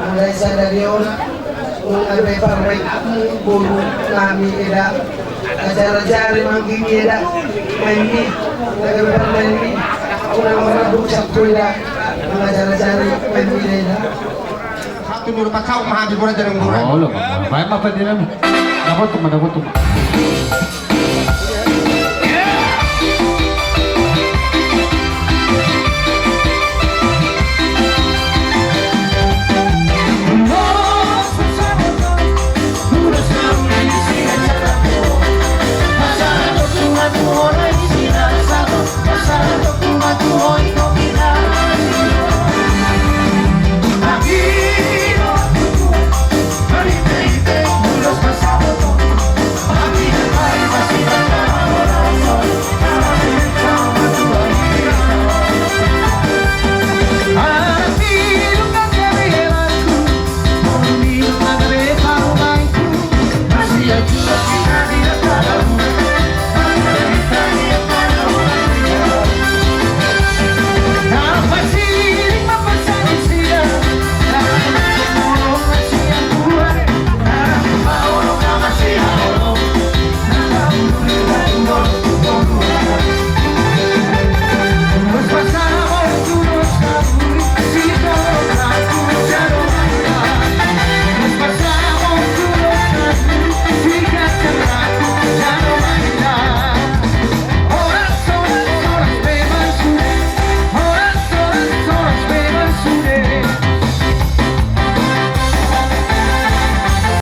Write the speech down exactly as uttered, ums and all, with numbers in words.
Mulai sada dia on, nunga be parmaen boru nami eda. Ajar-ajari manggihi eda. Main mi. Nunga be parmaen mi. Nunga be parmaen mi eda. Nunga ajar-ajari main mi eda. Satu nuru pacauk mah di bola jaring bola. Oh, lo, main apa dia nami? Dapat tuh, dapat tuh.